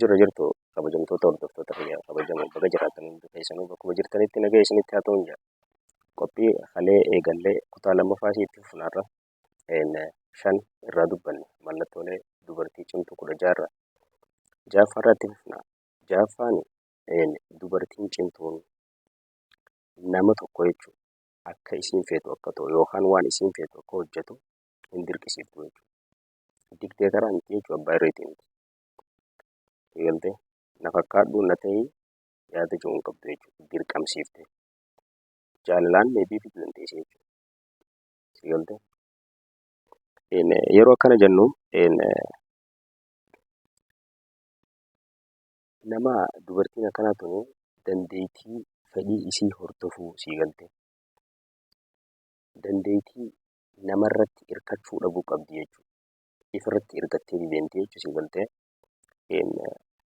Jirra jirtu kabajamtoota hordoftoota kiyya kabajamoo baga jiraattan hundi keessanuu bakkuma jirtanitti nagaa isinitti haa ta'uun jedha. Qophii kalee eegallee kutaa lammaffaa isii itti fufnaarra shan irraa dubbanne mallattoolee dubartii cimtuu 16 irraa ja'affaa irraa itti fufna. Ja'affaan dubartiin cimtuun nama tokko jechuun akka isiin feetu akka ta'u yookaan waan isiin feetu akka hojjetu hin dirqisiiftu jechuudha. Dikteetaraa miti jechuudha abbaa irreetii miti. Eegaltee na fakkaadhu na ta'ii yaada jiru hin qabdu jechuudha. Dirqamsiifte. Jaalalaan meebii fiduu dandeessi jechuudha. Eegaltee yeroo akkana jennu nama dubartiin akkanaa tuni dandeettii fedhii isii hordofuu sii galte. Dandeettii namarratti hirkachuu dhabuu qabdi jechuudha. Ifirratti hirkattee deemti jechuudha sii galtee.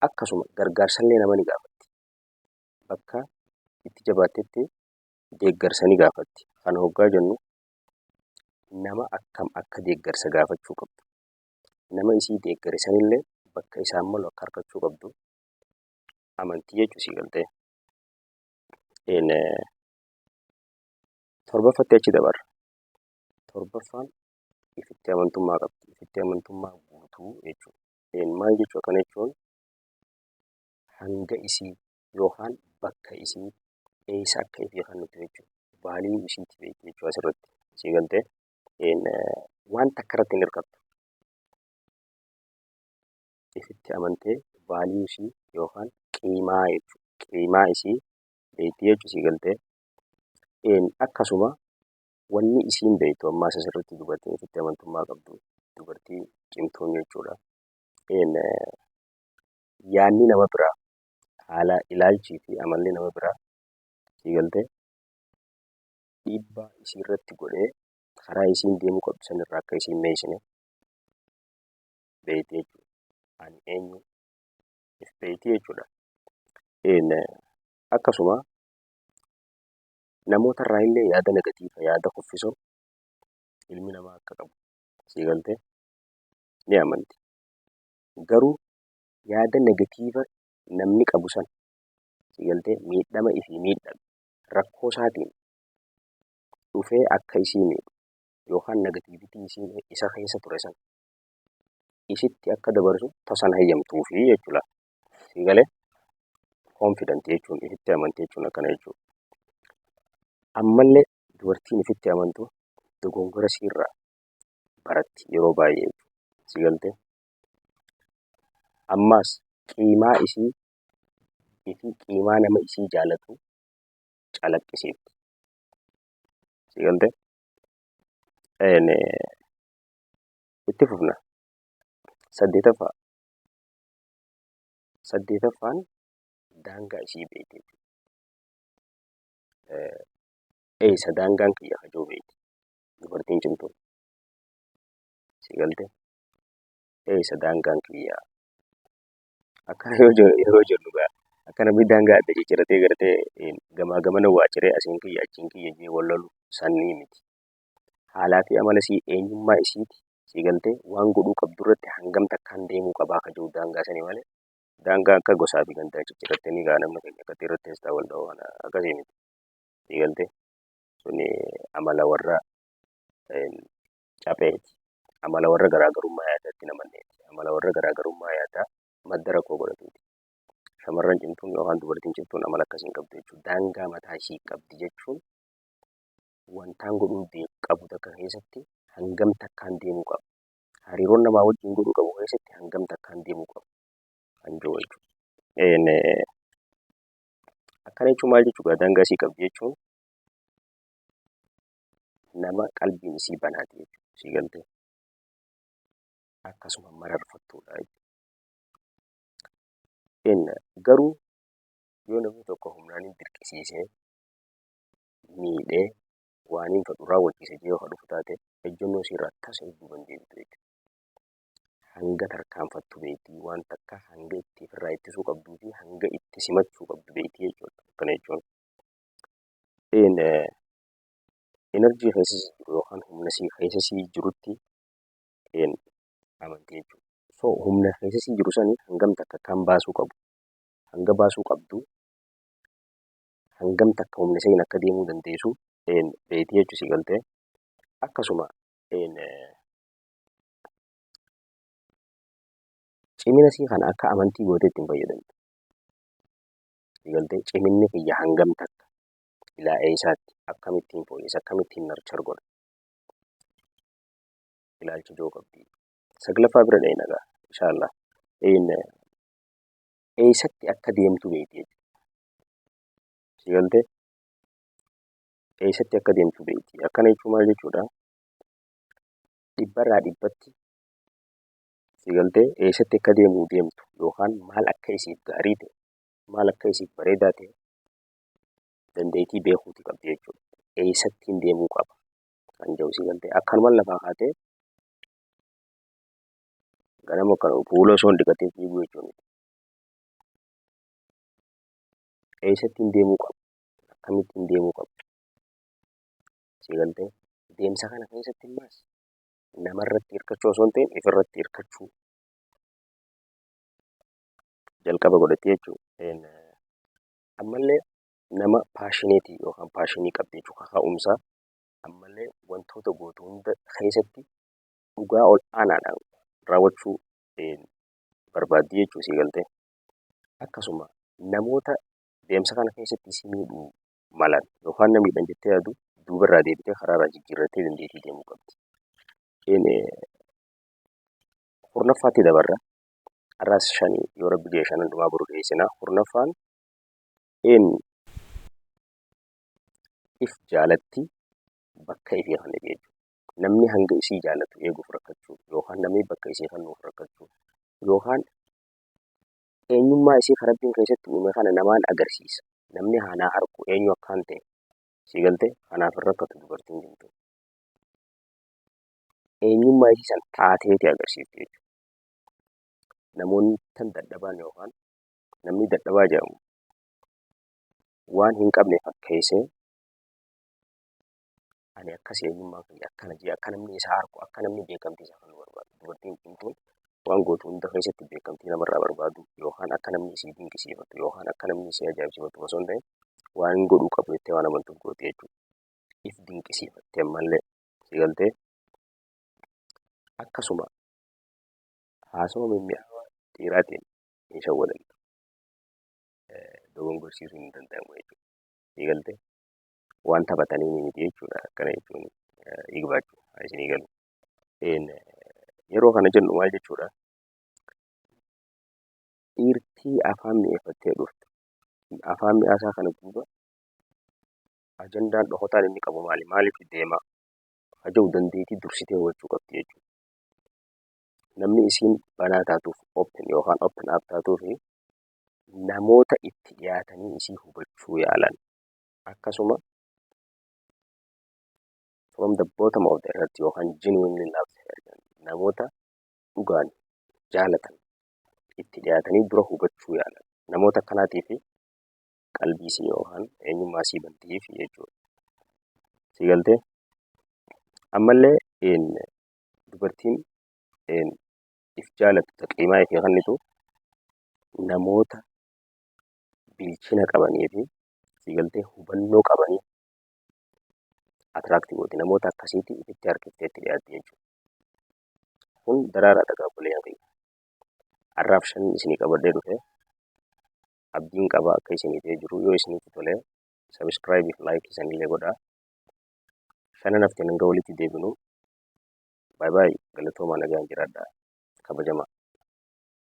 Akkasuma gargaarsallee nama ni gaafatti. Bakka itti jabaattetti deeggarsa ni gaafatti. Kana hoggaa jennu nama akkam akka deeggarsa gaafachuu qabdu. Nama isii deeggare sanillee bakka isaan malu akka harkachuu qabdu amantii jechuudha sii galtee. Torbaffatti achi dabarra. Torbaffaan ifitti amantummaa qabdi. Ifitti amantummaa guutuu jechuudha. Maal jechuudha kana jechuun hanga isii yookaan bakka isii eessa akka ifii kennitu jechuudha. Value isiiti beekti jechuudha asirratti. Sii galtee waan takka irratti hin hirkattu. Ifitti amantee value isii yookaan qiimaa jechuudha. Qiimaa isii beekti jechuudha sii galtee. Akkasuma wanni isiin beektu ammaas asirratti dubartiin ifitti amantummaa qabdu dubartii cimtuun jechuudha. Yaanni nama biraa haala ilaalchii fi amalli nama biraa sii galtee dhiibbaa isii irratti godhee karaa isiin deemuu qabdu sanirraa akka isiin meeysine beekti jechuudha. Ani eenyu if beekti jechuudha. Akkasuma namoota irraa illee yaada negatiiva yaada kuffisoo ilmi namaa akka qabu sii galtee ni amanti. Garuu yaada negatiiva namni qabu san sii galtee miidhama ifii miidhame rakkoo isaatiin dhufee akka isii miidhu yookaan negativity isiin isa keessa ture san isitti akka dabarsu tasan hayyamtuufi jechuudha. Sii galee confident jechuun ifitti amantii jechuun akkana jechuudha. Ammallee dubartiin ifitti amantu dogongora isiirraa baratti yeroo baay'ee jechuudha. Sii galtee ammaas qiimaa isii fi qiimaa nama isii jaalatu calaqqisiifti. Sii galtee itti fufna. Saddeetaffaa. Saddeetaffaan daangaa isii beekti jechuudha. Eessa daangaan kiyya kajoo beekti. Dubartiin cimtuun. Sii galtee eessa daangaan kiyya. Akkana yoo jennu yeroo jennu gaa akka namni daangaa adda cicciratee gartee gamaa gamana waa ciree asiin kiyya achiin kiyya jee wal lolu sannii miti. Haalaa fi amala isii eenyummaa isiiti sii galtee waan godhuu qabdu irratti hangam takkaan deemuu qabaa ka jiru daangaa sanii malee daangaa akka gosaa fi gandaa ciccirattanii gaa namni keenya akkatti irratti teessaa wal dha'u kana akkasii miti. Sii galtee suni amala warra capheeti. Amala warra garaagarummaa yaadaatti namanneeti. Amala warra garaagarummaa yaadaa madda rakkoo godhatuuti. Shamarran cimtuun yookaan dubartiin cimtuun amala akkasii hin qabdu jechuudha. Daangaa mataa ishii qabdi jechuun wantaan godhuu qabu takka keessatti hangam takkaan deemuu qaba. Hariiroon namaa wajjin godhuu qabu keessatti hangam takkaan deemuu qaba. Kan jiru jechuudha. Akkana jechuun maal jechuudha? Daangaa isii qabdi jechuun nama qalbiin isii banaati jechuudha. Sii galtee akkasuma mararfattuudha jechuudha. Garuu yoo namni tokko humnaan hin dirqisiisee miidhee waan hin fedhu raawwachiise jee yoo dhufu taate ejjennoo isiirraa tasa of duuba hin deebitu jechuudha. Hanga tarkaanfattu beekti waan takka hanga itti ofirraa ittisuu qabduu fi hanga itti simachuu qabdu beekti jechuudha. Akkana jechuun energy keessa sii jiru yookaan humna sii keessa sii jirutti amantii jechuudha. So humna keessa sii jiru sanii hangam takka kan baasuu qabu, hanga baasuu qabdu, hangam takka humna saniin akka deemuu dandeessu beekti jechuu, si galtee. Akkasuma cimina sii kana akka amantii gootee ittiin fayyadamtu. Si galtee, ciminni kiyya hangam takka ilaa eessaatti, akkamittiin fooyyessa, akkamittiin nurture godha ilaalcha joo qabdi. Saglaffaa bira dha'e nagaa inshaallah. Eessatti akka deemtu beekti jechuudha. Si galtee, eessatti akka deemtu beekti. Akkana jechuun maal jechuudha? Dhibbarraa dhibbatti, si galtee, eessatti akka deemuu deemtu yookaan maal akka isiif gaarii ta'e, maal akka isiif bareedaa ta'e dandeettii beekuuti qabdi jechuudha. Eessattiin deemuu qaba kan jedhu, si galtee, akkanuma lafaa kaatee ganama kan fuula osoo hin dhiqatin fiiguu jechuudha. Eessattiin deemuu qaba? Akkamittiin deemuu qaba? Si galtee, deemsa kana keessatti immaas namarratti hirkachuu osoo hin ta'in ifirratti hirkachuu jalqaba godhatti jechuudha. Ammallee nama passionate yookaan passion qabdi jechuudha, kaka'umsa. Ammallee wantoota gootu hunda keessatti dhugaa ol aanaadhaan raawwachuu barbaaddi jechuudha, si galtee. Akkasuma namoota deemsa kana keessatti si miidhuu malan yookaan na miidhan jettee yaadu duubarraa deebitee karaarraa jijjiirrattee dandeettii deemuu qabdi. Kurnaffaatti dabarra. Har'aas shanii, yoo Rabbi jedhe shanan dhumaa boru dhiyeessina. Kurnaffaan if jaalatti, bakka ifii kan jechuudha. Namni hanga isii jaalatu eeguuf rakkachuu yookaan namni bakka isii kennuuf rakkachuu yookaan eenyummaa isii kan Rabbiin keessatti uume kana namaan agarsiisa. Namni hanaa argu eenyu akkaan ta'e, si galtee, kanaaf hin rakkatu dubartiin jirtu. Eenyummaa isii san taateeti agarsiifti jechuudha. Namoonni tan dadhabaan yookaan namni dadhabaa jedhamu waan hin qabne fakkeessee, ani akkas, eenyummaan kiyya akkana jee, akka namni isa argu, akka namni beekamtii isaa kennu barbaadu. Dubartiin cimtuun waan gootu hunda keessatti beekamtii namarraa barbaadu yookaan akka namni isii dinqisiifatu yookaan akka namni isii ajaa'ibsiifatu osoo hin ta'in, waan hin godhuu qabu jettee waan amantuuf gooti jechuudha. If dinqisiifattee ammallee, si galtee, akkasuma haasawa mimmi'aawaa dhiiraatiin hin shawwadamtu. Dogongorsiisuun hin danda'amu jechuudha. Si galtee, waan taphatanii miti jechuudha. Akkana jechuun igbaachuu haa isinii galu. Yeroo kana jennu maal jechuudha? Dhiirtii afaan mi'eeffattee dhuftu. Afaan mi'aasaa kana duuba ajandaan dhokotaan inni qabu maali? Maaliif deema? Haja'u dandeettii dursitee hubachuu qabdi jechuudha. Namni isiin banaa taatuuf, open yookaan open up taatuuf, namoota itti dhiyaatanii isii hubachuu yaalan, akkasuma from the bottom of the heart yookaan genuinely love her, namoota dhugaan jaalatan itti dhiyaatanii dura hubachuu yaalan, namoota akkanaatii fi qalbii isii yookaan eenyummaa isii bantiif jechuudha. Si galtee, ammallee dubartiin if jaalattu qiimaa ifii kennitu namoota bilchina qabanii fi, si galtee, hubannoo qabanii attract gooti. Namoota akkasiitti ifitti harkiftee itti dhiyaatti jechuudha. Kun daraaraa dhagaa bulee kiyya. Har'aaf shan isinii qabadhee dhufe. Abdiin qaba akka isinii ta'ee jiru. Yoo isinitti tole subscribe fi like isanillee godhaa. Shanan hafteen hanga walitti deebinu. Bye bye, galatoomaa, nagaan jiraadhaa, kabajamaa.